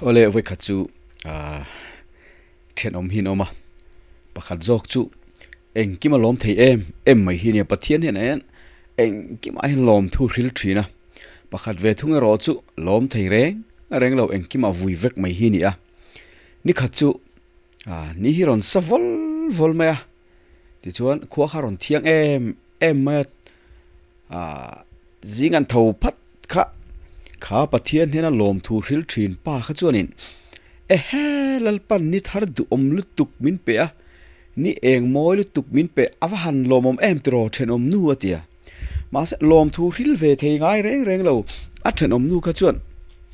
Awle vawikhat chu ah thenawm hi an awm a, pakhat zawk chu engkim a lawm thei em em mai hi a nia, Pathian hian hian engkimah hian lawm thu hril thin a, pakhat ve thung erawh chu lawm thei reng reng lo engkimah vui vek mai hi a ni a, nikhat chu ah ni hi rawn sa vawl vawl mai a, tichuan khua kha rawn thiang em em mai a ah zing an tho phat kha kha Pathian hnena lawmthu hril thin pa kha chuanin ehe Lalpan ni thar duhawm lutuk min pe a ni eng mawi lutuk min pe a va han lawmawm em tiraw thenawm nu a ti a mahse lawmthu hril ve thei ngai reng reng lo a thenawm nu kha chuan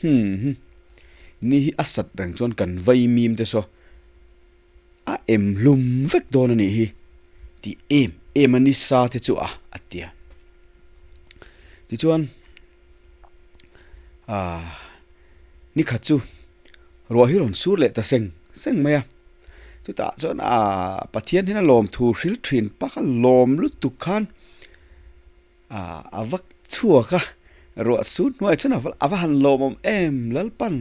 hmm ni hi a sat reng chuan kan vai mim te saw. A em hlum vek dawn a nih hi tih em em a ni sa te chu a a ti a. Tichuan ah nikhat chu ruah hi rawn sur leh ta seng seng mai a. Chutah chuan ah Pathian hian a lawm thu hril thin pak a lawm lutuk khan ah a va chhuak a ruah sur hnuaiah chuan a va han lawmawm em Lalpan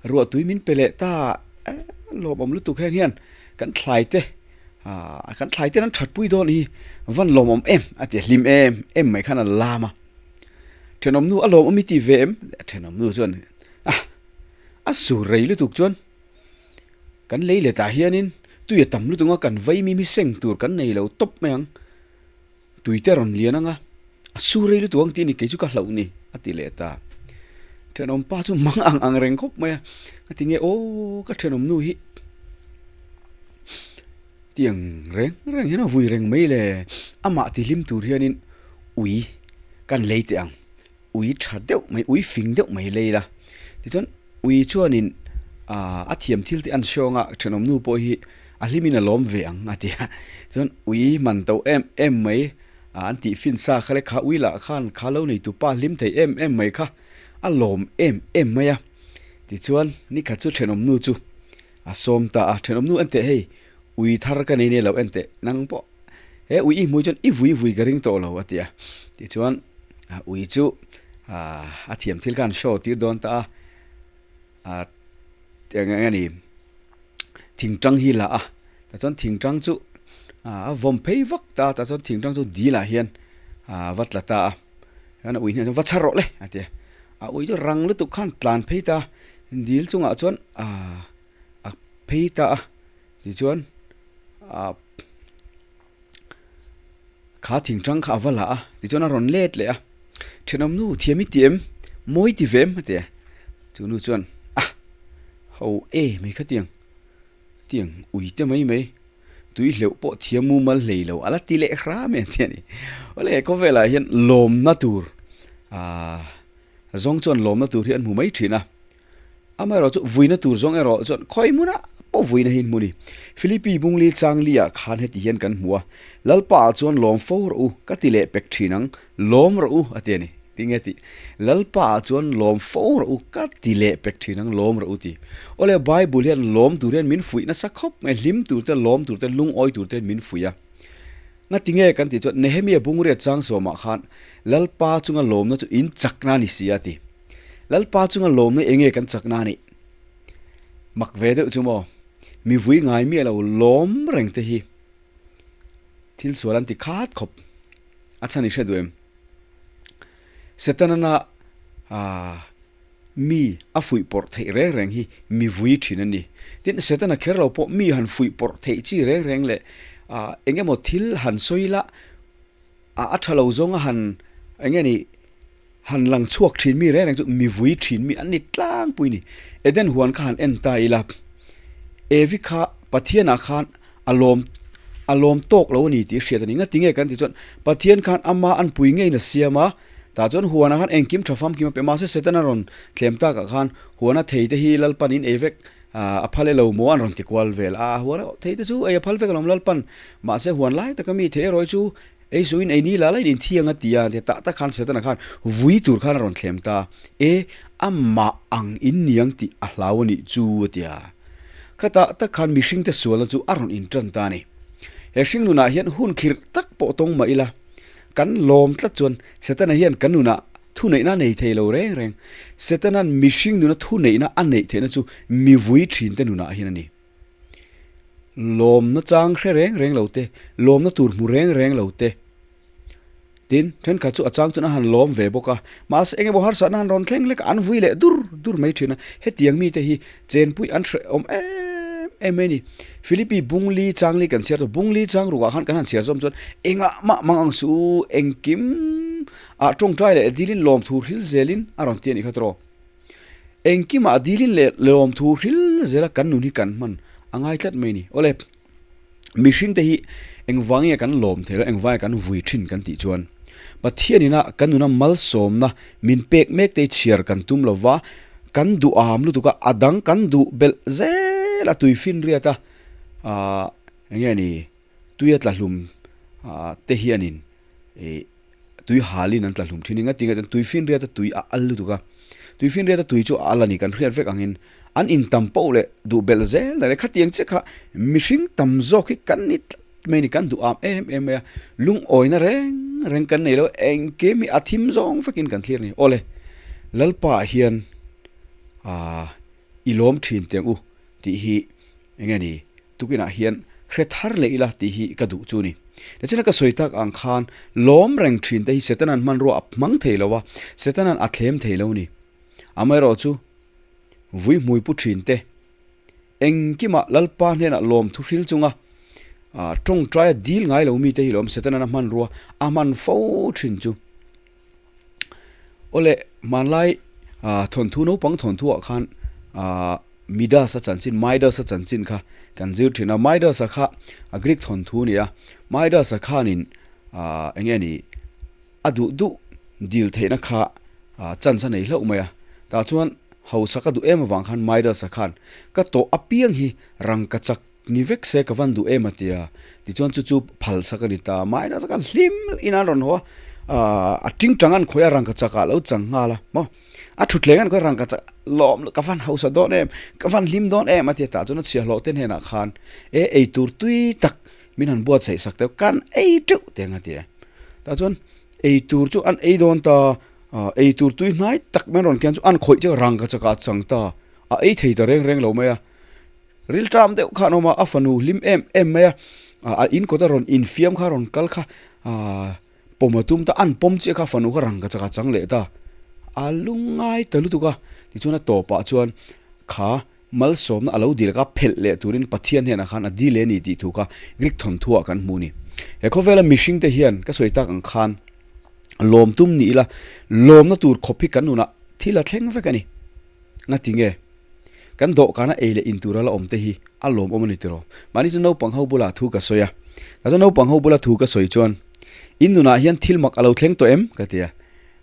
ruah tui min pe leh ta eh lawmawm lutuk heng hian kan thlai te ah kan thlai te an that pui dawn hi van lawmawm em a ti a hlim em em mai khan a lam a thenawm nu a lawmawm i ti ve em thenawm nu chuan ah a sur rei lutuk chuan kan lei let ah hianin tui a tam lutuk a kan vaimim hi seng tur kan nei lo tawp mai ang. Tui te rawn lian anga, a su rei lutuk ang tih a ni, kei chu ka hlauh ni, a ti leh ta. Thenawm pa chu mang ang ang reng khawp mai a, a ti nge aw ka thenawm nu hi tiang reng reng hian a vui reng mai le, amah ti hlim tur hianin ui kan lei teh ang, ui tha deuh mai, ui fing deuh mai lei la. Tichuan ui chuanin ah a thiam thil te an hriawnga thenawm nu pawh hi a hlimin a lawm ve ang a ti a. Chuan ui man to em em mai ah an tih fin sa kha le kha ui lah khan kha lo nei tupa hlim thei em em mai kha a lawm em em mai a. Tichuan nikhat chu thenawm nu chu a sawm ta a, thenawm nu enteh hei ui thar ka nei nia lo enteh nang pawh he ui i hmui chuan i vui vui ka ring tawh lo a ti a. Tichuan ui chu a thiam thil khan show tir dawn ta a, eng eng a ni thingtang hi la a, tah chuan thingtang chu a vawm phei vak ta a, tah chuan thingtang chu dil ah hian a va tla ta a, chuan a ui hnenah chuan va chhar rawh le a ti a, a ui chu rang lutuk khan tlan phei ta a, dil chungah chuan a phei ta a, tichuan ah kha thingtang kha a va la a tichuan a rawn let leh a thenawm nu thiam i ti em mawi ti ve em a ti a chu nu chuan ah ho e mai kha tiang tiang ui te mai mai tui hleuh pawh thiam mumal hlei lo a la ti leh hram em ti a ni awle khawvelah hian lawmna tur ah zawng chuan lawmna tur hi an hmu mai thin a. Amaherawh chu vuina tur zawng erawh chuan khawi hmunah pawh vuina hi an hmu a ni. Philippi Bungli Changli ah khan heti hian kan hmu a, Lalpa ah chuan lawm fo rawh u, ka ti leh pek thin ang, lawm rawh u a ti a ni. Tinge tih? Lalpa ah chuan lawm fo rawh u, ka ti leh pek thin ang, lawm rawh u ti. Awle Bible hian lawm tur hian min fuih nasa khawp mai, hlim tur te, lawm tur te, lungawi tur te hian min fuih a. Ngatinge kan tih chuan Nehemia Bungriat Changsawmah khan Lalpa chunga lawmna chu in chakna a ni si a ti. Lalpa chunga lawmna eng nge kan chakna a nih? Mak ve deuh chu maw? Mi vui ngai miah lo lawm reng te hi thil sual an ti khat khawp. A chhan i hre duh em? Setana ah mi a fuih pawrh theih reng reng hi mi vui thin a ni. Tin, Setana kher lo pawh mi han fuih pawrh theih chi reng reng leh ah eng emaw thil han sawi la a tha lo zawnga han eng nge ni Han lang chhuak thin mi reng reng chu mi vui thin mi an ni tlangpui ni. Eden huan kha han en ta ila, Evi kha Pathianah khan a lawm a lawm tawk lo a ni tih hriat a ni. Ngatinge kan tih chuan Pathian khan ama an pui ngeiin a siam a, tah chuan huanah khan engkim tha famkim a pe. Mahse Setana rawn thlem takah khan huana thei te hi Lalpan in ei vek a phal e lo maw an rawn ti kual vel a. Huana thei te chu ei a phal vek alawm Lalpan, mahse huan lai taka mi thei erawh hi chu Ei suhin ei ni la la in inthiang a ti a, tah tak khan Setana khan vui tur khan a rawn thlem ta, E, amah ang in niang tih a hlau a nih chu a ti a. Khatah tak khan mihringte sualna chu a rawn intan ta a ni. He hring nunah hian hun khirh tak pawh tawng mah ila, kan lawm tlat chuan Setana hian kan nunah Thuneihna a nei thei lo reng reng. Setana'n mihring nuna thuneihna a neih theihna chu mi vui thinte nunah hian a ni. Lawmna chang hre reng reng lo te, lawmna tur hmu reng reng lo te. Tin, thenkhat chu a chang chuan a han lawm ve bawk a, mahse eng emaw harsatna han rawn thleng hlek a, an vui leh dur dur mai thin a. Hetiang mite hi chenpui an hrehawm em em mai a ni. Philippi Bungli changli kan chhiar chu Bungli chang rukah khan kan han chhiar zawm chuan engah mah mang ang suh u, engkim ah tawngtai leh dilin lawmthu hril zelin a rawn ti a nih kha tawh. Engkimah dilin leh lawmthu hril zela kan nun hi kan hman a ngai tlat mai a ni. Awle, mihringte hi engvange kan lawm theih loh, engvange kan vui thin kan tih chuan Pathianina kan nuna malsawmna min pek mek te hi chhiar kan tum lo va, kan duham lutuk a, a dang kan duh belh zel a tuifinriat a, aah enge ni tuia tla hlum te hianin ih tui halin an tla hlum thin a engati nge chuan tui finriat a tui a al lutuk a tui finriat a tui chu a al a ni kan hriat vek angin an in tam poh leh duh belh zel a ni khatiang chiah kha mihring tam zawk hi kan ni tlat mai a ni kan duh am em em mai a lungawina reng reng kan nei lo engkim hi a thim zawng vekin kan thlir a ni awle Lalpa ah hian ah i lawm thin teng u tih hi enge ni. Tukinah hian hre thar leh ila tih hi ka duh chu ni. Tichuan ka sawi tak ang khan lawm reng thin te hi Setana'n hmanrua a hmang thei lo a, Setana'n a thlem thei lo ni. Amaherawh chu vui hmui pu thin te, engkimah Lalpa hnenah lawm thu hril chunga tawngtaia dil ngai lo mite hi lawm Setana'n a hmanrua a hman fo thin chu. Awle hmanlai thawnthu naupang thawnthu ah khan ahh Midas a chanchin Midas a chanchin kha kan zir thin a Midas a kha a Greek thawnthu a ni a Midas a khanin ahh eng nge ni a duh duh dil theihna kha ah chance a nei hlauh mai a tah chuan hausa ka duh em avang khan Midas a khan ka tawh apiang hi rangkachak Ni vek se ka van duh em a ti a, tichuan chu chu phal sak a ni ta. Mahni a hlim in an rawn haw a, aah a ting tang an khawih a rangkachak ah lo chang nghal a maw, a thutthleng an khawih a rangkachak lawm ka van hausa dawn em, ka van hlim dawn em a ti a, tah chuan a chhiahhlawh te hnenah khan e ei tur tui tak min han buatsaih sak teuh kan ei teuh teng a ti a, tah chuan ei tur chu an ei dawn ta, aah ei tur tui hnai tak mai an rawn kian chu an khawih chiah rangkachak ah a chang ta, a ei thei ta reng reng lo mai a. Rilṭam deuh khan a awm a, a fanu hlim em em mai a, a in kawta rawn infiam kha rawn kal kha aaa pawm a tum ta, an pawm chiah kha a fanu kha rangka chak a chang leh ta, a lungngai ta lutuk a, tichuan a tawpah chuan kha malsawmna a lo dil kha phelh leh turin Pathian hnenah khan a dil e ni tih thu kha Greek thawnthuah kan hmu a ni. He khawvela mihringte hian ka sawi tak ang khan lawm tum ni ila lawmna tur khawp hi kan nunah thil a thleng vek a ni. Ngati nge? Kan dawhkana ei leh in tura la awm te hi a lawmawm a ni tiraw? Mahni chu naupang ho bula thu ka sawi a. Tah chuan naupang ho bula thu ka sawi chuan, In nunah hian thil mak a lo thleng tawh em? ka ti a.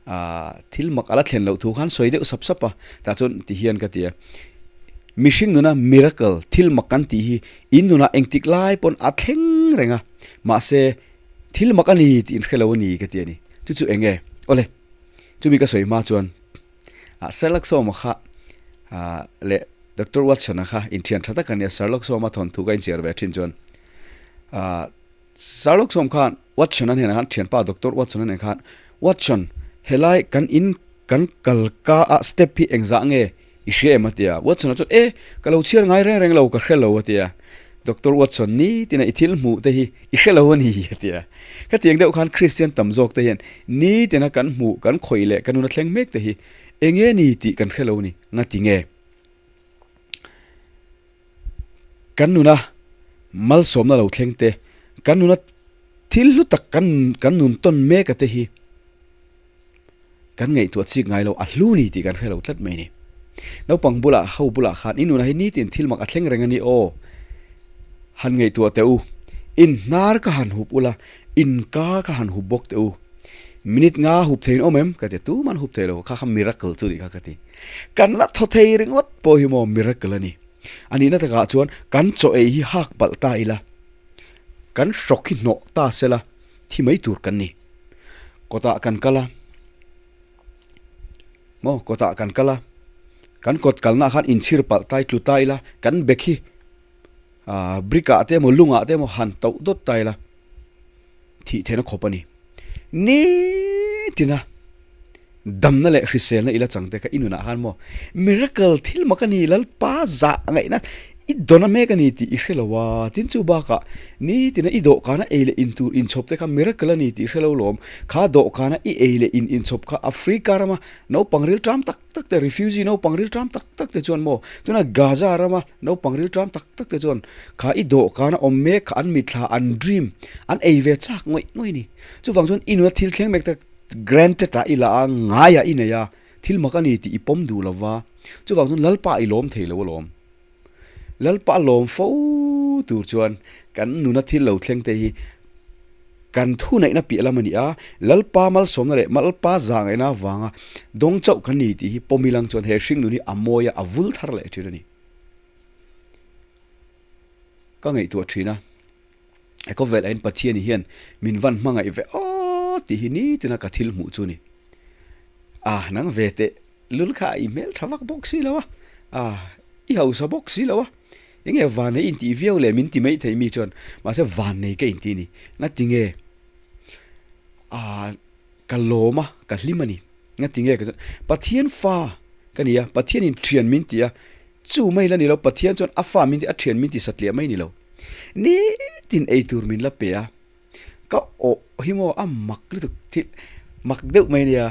Aaa, thil mak a la thlen loh thu khan sawi deuh sap sap a. Tah chuan ti hian ka ti a, Mihring nuna miracle, thil mak kan tih hi in nunah engtik lai pawn a thleng reng a. Mahse, thil mak a ni tih in hre lo a ni ka ti a ni. Chu chu eng nge? Awle, chumi ka sawi hma chuan Sherlock Sawma kha leh Doctor Watson-a kha inthian tha tak a nia, Sherlock Sawma thawnthu ka inchhiar ve thin chuan Sherlock Sawm khan Watson-a hnenah khan thianpa Doctor Watson-a hnenah khan Watson, helai kan in kan kal ka a step hi engzah nge i hria em a ti a, Watson-a chuan e ka lo chhiar ngai reng reng lo ka hre lo a ti a, Doctor Watson nitin a i thil hmuh te hi i hre lo a ni a ti a. Khatiang deuh khan Kristian tam zawk te hian nitin a kan hmuh, kan khawih leh kan nuna thleng mek te hi eng nge ni tih kan hre lo a ni. Ngati nge? Kan nuna malsawmna lo thleng te, kan nuna thil hlu tak kan kan nun tawn mek a te hi Kan ngaihtuah chik ngai lo, a hlu ni tih kan hre lo tlat mai ni. Naupang bulah, ho bulah khan i nunah hi nitin thil mak a thleng reng a ni aw. Han ngaihtuah teh u. In hnar ka han hup ula, in ka ka han hup bawk teh u. Minute nga hup theiin awm em? Ka ti a, tuman hup thei lo, kha kha miracle chu nih kha ka ti. Kan la thaw thei ringawt pawh hi maw miracle a ni. A nihna takah chuan kan chaw ei hi hak palh ta ila, kan hrawk hi hnawh ta sela, thi mai tur kan ni. Kawtah kan kal a, maw kawtah kan kal a, kan kawt kalnaah khan inchhir palh tai tlu ta ila, kan bag hi ah brick ah te emaw lungah te emaw han tauh dawt ta ila, thih theihna khawp a ni. Nitin a. Damna leh hriselna i la chang te kha i nunah khan maw miracle thil mak a ni Lalpa zah ngaihna i dawn a mek a ni tih i hre lo a, tin chu bakah nitina i dawhkana ei leh in tur inchhawp te kha miracle a ni tih i hre lo lawm, kha dawhkana i ei leh in inchhawp kha Africa rama naupang rilṭam tak tak te refugee naupang rilṭam tak tak te chuan maw tuna Gaza rama naupang rilṭam tak tak te chuan kha i dawhkana awm mek kha an mitthla an dream an ei ve chak ngawih ngawih a ni. Chuvang chuan i nuna thil thleng mek te Granted ah i la a, ngaiah i nei a, thil mak a ni tih i pawm duh lo va, chuvang chuan Lalpa i lawm thei lo alawm. Lalpa lawm fo tur chuan kan nuna thil lo thleng te hi kan thuneihna piah lam a ni a, Lalpa malsawmna leh Lalpa zahngaihna avanga dawng chauh kan ni tih hi pawm ilang chuan he hringnun hi a mawi a, a vul thar leh thin a ni. Ka ngaihtuah thin a. He khawvel ah hian Pathian hian min van hmangaih ve aw tih hi nitin a ka thil hmuh chu ni. Ah nang ve teh lul kha i hmel tha vak bawk si lo a, ah i hausa bawk si lo a, enge vannei intih viau leh min ti mai thei mi chuan mahse vannei ka inti ni. Ngatinge ah ka lawm a ka hlim a ni. Ngatinge ka chuan Pathian fa ka ni a, Pathian in thian min ti a, chu mai la ni lo Pathian chuan a fa min ti a thian min ti satliah mai ni lo. Nitin ei tur min la pe a, ka awh hi maw a mak lutuk thil mak deuh mai nia,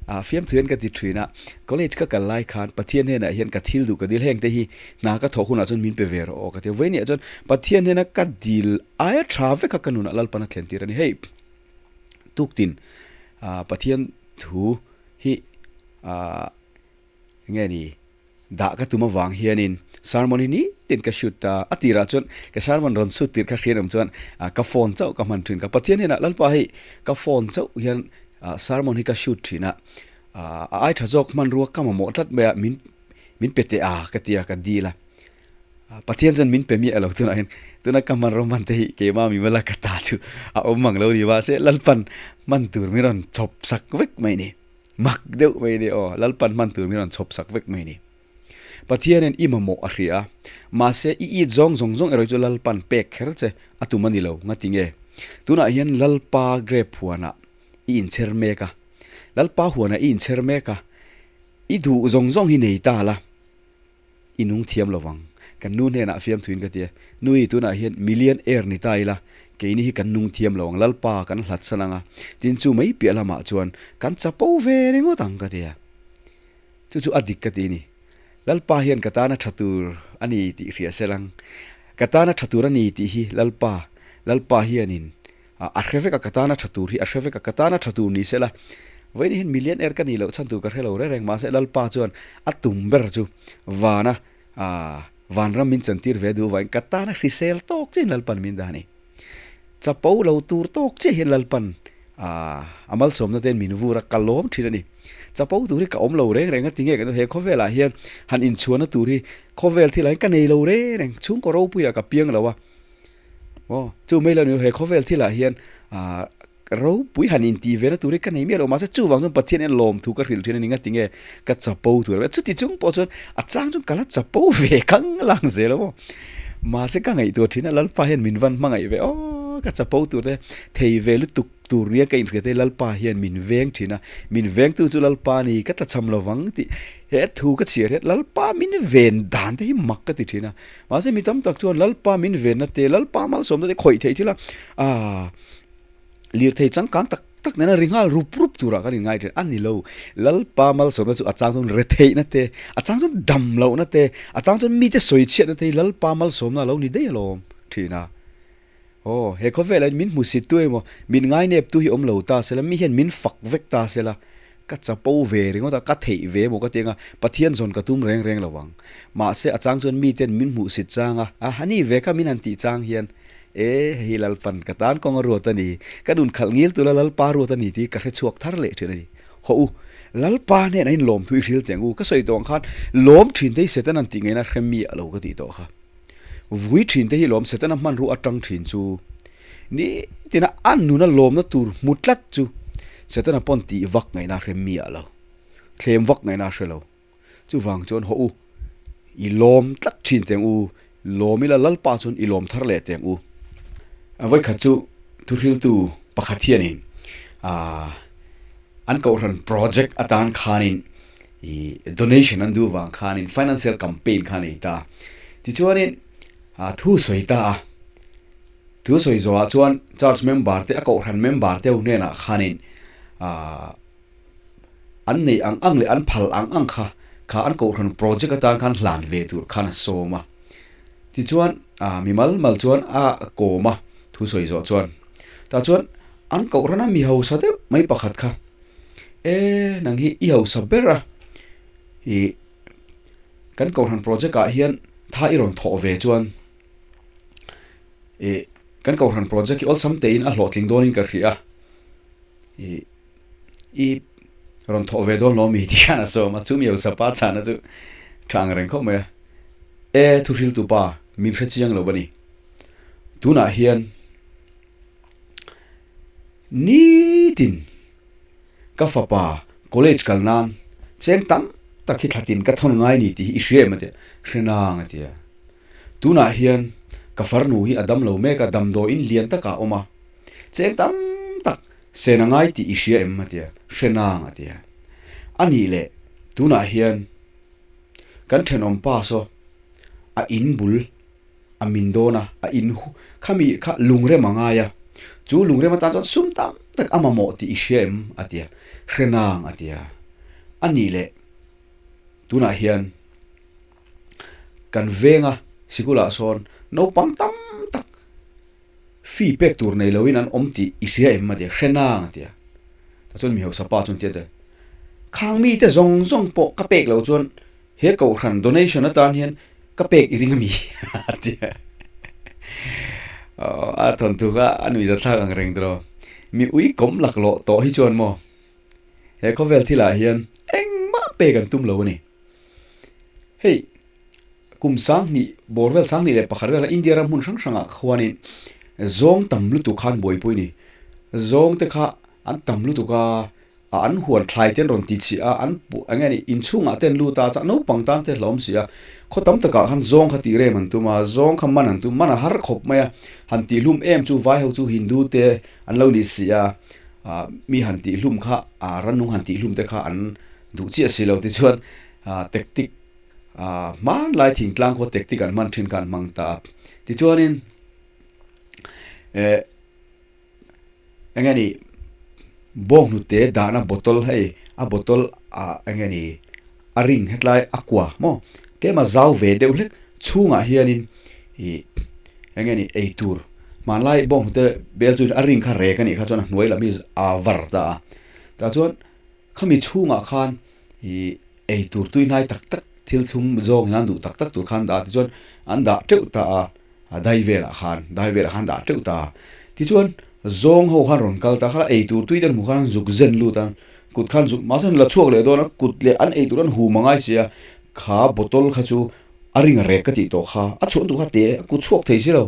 ah fiamthu hian ka ti thin a, college ka kal lai khan Pathian hnenah hian ka thil duh ka dil heng te hi hna ka thawh hunah chuan min pe ve rawh aw ka ti a, vawiin ah chuan Pathian hnena ka dil aia tha vek a ka nunah Lalpan a thlen tir a ni, hei tuktin ah Pathian thu hi ah enge ni. Dah ka tum avang hianin sermon hi nitin ka shoot ta. A tirah chuan ka sermon rawn shoot tir kha hriat awm chuan ka phone chauh ka hman thin. Ka Pathian hnenah Lalpa hei ka phone chauh hian sermon hi ka shoot thin a, a ai tha zawk hmanrua ka mamawh tlat mai a, min min pe teh a ka ti a, ka dil a. Pathian chuan min pe miah lo tunah hian tuna ka hmanraw hman te hi keimah mi mala ka ta chu a awm ang lo ni mahse Lalpan hman tur min rawn chhawp sak vek mai ni. Mak deuh mai ni aw, Lalpan hman tur min rawn chhawp sak vek mai ni. Pathianin i mamawh a hria a, mahse i it zawng zawng zawng erawh chu Lalpan pek kher che a tum a ni lo, ngati nge? Tunah hian Lalpa grape huanah i inchher mek a, Lalpa huanah i inchher mek a, i duh zawng zawng hi nei ta la, I nung thiam lo vang. Kan nu hnenah fiamthuin ka ti a, Nui, tunah hian million air ni ta ila, keini hi kan nung thiam lo ang, Lalpa kan hlat san ang a, tin chu mai piah lamah chuan kan chapo ve ringawt ang ka ti a. Chu chu a dik ka ti ni. Lalpa hian ka tana tha tur a ni tih hria se lang. Ka tana tha tur a ni tih hi Lalpa, Lalpa hianin A hre vek a, ka tana tha tur hi a hre vek a, ka tana tha tur ni sela. Vawiin hian million er ka nih loh chhan tur ka hre lo reng reng, mahse Lalpa chuan a tum ber chu vana vanram min chantir ve duh vangin ka tana hrisel tawk chiah in Lalpan min dah a ni. Chapo lo tur tawk chiah hian Lalpan a malsawmna te min vur a, ka lawm thin a ni. Chapo tur hi ka awm lo reng reng a, tinge ka chu he khawvelah hian han inchhuahna tur hi khawvel thilah hian ka nei lo reng reng, chhungkaw ropuiah ka piang lo a. Aw, chu mai lo ni he khawvel thilah hian ah ropui han intih ve na tur hi ka nei miah lo mahse chuvang chuan Pathian hian lawm thu ka hrilh thin a ni ngati nge ka chapo tur a chuti chung pawh chuan a chang chuan ka la chapo ve kang lang zel a maw mahse ka ngaihtuah thin a Lalpa hian min van hmangaih ve aw ka chapo tur te thei ve lutuk tur nia ka inhriat e Lalpa hian min veng thin a, min vengtu chu Lalpa a ni, ka tlachham lo vang tih he thu ka chhiar hian Lalpa min ven dan te hi mak ka ti thin a, mahse mi tam tak chuan Lalpa min venna te, Lalpa malsawmna te khawih theih thil a, aah lirthei changkang tak tak nena ri nghal rup rup turah kan inngai thin a ni lo, Lalpa malsawmna chu a chang chuan retheihna te, a chang chuan dam lohna te, a chang chuan mite sawi chhiatna te hi Lalpa malsawmna a lo ni daih alawm thin a. Aw, he khawvelah hian min hmusit tu emaw, min ngainep tu hi awm lo ta sela, mi hian min fak vek ta sela, ka chapo ve ringawt a, ka theih ve emaw ka ti anga, Pathian zawn ka tum reng reng lo vang. Mahse, a chang chuan miten min hmuhsit chang a, a hani ve kha min han tih chang hian, E, hei hi Lalpan ka tan kawng a ruat a ni, ka nun khalh ngil tula Lalpa ruat a ni tih ka hre chhuak thar leh thin a ni. Hawh u, Lalpa hnenah hian lawmthu i hril teh ang u, ka sawi tawh ang khan lawm thin te hi Satan an tih ngeina hre mi a lo ka tih tawh kha. Vui thin te hi lawm Setana hmanrua atang thin chu nitina a nuna lawmna tur hmu tlat chu Setana pawn tih vak ngaihna a hre miah lo, thlem vak ngaihna a hre lo. Chuvang chuan hawh u, i lawm tlat thin teng u, lawm ila Lalpa chuan i lawm thar leh teng u. Vawikhat chu thuhriltu pakhat hianin aah. An kohhran project atan khanin ih donation an duh vang khanin financial campaign kha a nei ta. Tichuanin thu sawi ta a, thu sawi zawhah chuan church member te a kohhran member te ho hnenah khanin ah an neih ang ang leh an phal ang ang kha kha an kohhran project atan khan hlan ve tur khan a sawm a. Tichuan ah mi mal mal chuan a kawm a thu sawi zawh chuan tah chuan an kohhran a mi hausa deuh mai pakhat kha e nang hi i hausa ber a ih kan kohhran project ah hian tha i rawn thawh ve chuan ih kan kohhran project hi awlsam tein a hlawhtling dawnin ka hria a ih i rawn thawh ve dawn lo mi tih hian a sawm a chu mi hausa pa chhana chu tha ang reng khawp mai a e thuhriltu pa min hre chiang lo a ni tunah hian nitin ka fapa college kal nan cheng tam tak hi thlatin ka thawn ngai ni tih hi i hria em a tia hre nang a tia tunah hian ka farnu hi a dam lo mek a damdawiin lian takah a awm a cheng tam tak Sen a ngai tih i hria em? a ti a, hre nang a ti a. A nih leh, tunah hian kan thenawm pa saw a in bul a min dawn a, a in hu khami kha lungrem a ngai a, chu lungrem atan chuan sum tam tak a mamawh tih i hria em? a ti a, hre nang a ti a. A nih leh, tunah hian kan venga sikulah sawn naupang tam tak Fee pek tur nei loin an awm tih i hria em a ti a, hre nang a ti a. Tah chuan mi hausa pa chuan ti a ti a, Khang mite zawng zawng pawh ka pek loh chuan he kohhran donation atan hian ka pek i ring a mi a ti a. Aw a thawnthu kha a nuihzat thlak ang reng tawh. Mi ui kawm laklawh tawh hi chuan maw he khawvel thilah hian engmah pek an tum lo a ni. Hei. Kum 2000, bawr vel 2001 vela India ram hmun hrang hrangah khuanin zawng tam lutuk khan buaipui a ni. Zawng te kha an tam lutuk a, an huan thlai te an rawn ti chhi a, an eng nge ni inchhungah te an lut a, chah naupang tan te hlauhawm si a. Khaw tam takah khan zawng kha tih rem an tum a, zawng kha man an tum, man a har khawp mai a, han tihhlum em chu vai ho chu Hindu te an lo ni si a, mi han tihhlum kha rannung han tihhlum te kha an duh chiah si lo tichuan tactic Ah hmanlai thingtlang khaw tactic an hman thin kha an hmang ta a. Tichuanin eh eng nge ni bawnghnute dahna bottle hei a bottle ah eng nge ni a ring hetlai a kua maw tlema zau ve deuh hlek chhungah hianin ih eng nge ni eitur hmanlai bawnghnute bel chu a ring kha rek a nih kha chuan a hnuai lam hi a var ta a tah chuan Khami chhungah khan ih ei tur tui hnai tak tak thil thlum zawng in an duh tak tak tur khan dah tichuan an dah teuh ta a, a dai velah khan dai velah khan dah teuh ta a. Tichuan zawng ho khan rawn kal ta kha ei tur tui te an hmuh khan an zuk zen lut a, kut khan zuk mahse an la chhuak leh dawn a, kut leh an ei tur an hum a ngai si a, kha bottle kha chu a ring a rek ka tih tawh kha a chhuah duh kha te a kut chhuak thei si lo.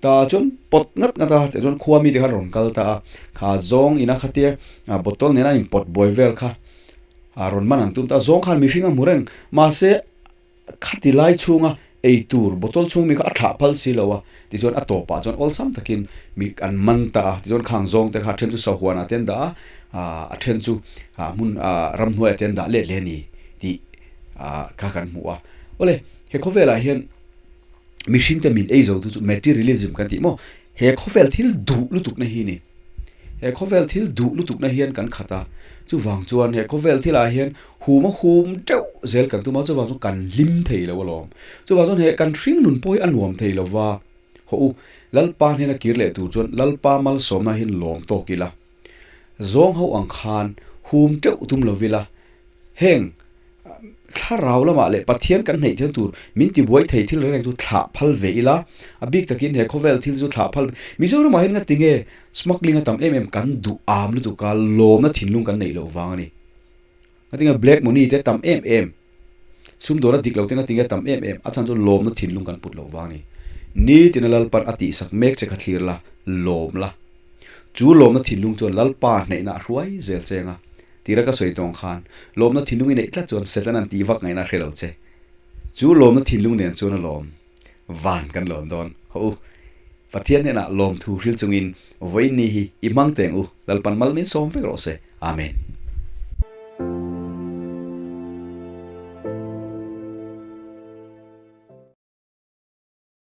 Ta chuan pawt ngat ngat a, tah chuan khua mite khan rawn kal ta a, kha zawng ina khatia bottle nena in pawt buai vel kha a rawn man an tum ta a, zawng khan mihring a hmu reng mahse khati lai chhunga ei tur bottle chhung mi kha a thlah phal si lo a, tichuan a tawpah chuan awlsam takin mi an man ta a, tichuan khang zawng te kha a then chu sahuanah te an dah a, a then chu hmun ramhnuaiah te an dah let leh a ni tih kha kan hmu a. Awle he khawvelah hian. Mihring te min ei zo tu chu materialism kan tih maw? He khawvel thil duh lutuk na hi ni. He khawvel thil duh lutuk na hian kan khat a, chuvang chuan he khawvel thil ah hian hum a hum teuh zel kan tum a, chuvang chuan kan hlim thei lo alawm. Chuvang chuan he kan hring nun pawh hi a nuam thei lo va, hawh u, Lalpa hnena kir leh tur chuan Lalpa malsawmna hian lawm tawk ila, zawng ho ang khan hum teuh tum lo ila, heng Thlarau lamah leh Pathian kan hneih thil tur min tibuai thei thil reng reng chu thlah phal ve ila, a bik takin he khawvel thil chu thlah phal ve. Mizoramah hian ngati nge smuggling a tam em em kan duh am lutuk a, lawmna thinlung kan neih loh vang a ni. Ngati nge black money te tam em em, sumdawrna dik lo te ngati nge tam em em, a chhan chu lawmna thinlung kan put loh vang a ni. Nitin a Lalpan a tihsak mek che kha thlir la, lawm la. Chu lawmna thinlung chuan Lalpa hneihna a hruai zel che ang a. Tira ka sawi tawng khan, lawmna thinlung i neih tlat chuan Satan an tih vak ngaihna a hre lo che. Chu lawmna thinlung nen chuan a lawm van kan lawn dawn. Haw u, Pathian hnenah lawmthu hril chungin vawiin ni hi i hmang teng u, Lalpan mal min sawm vek rawh se. Amen.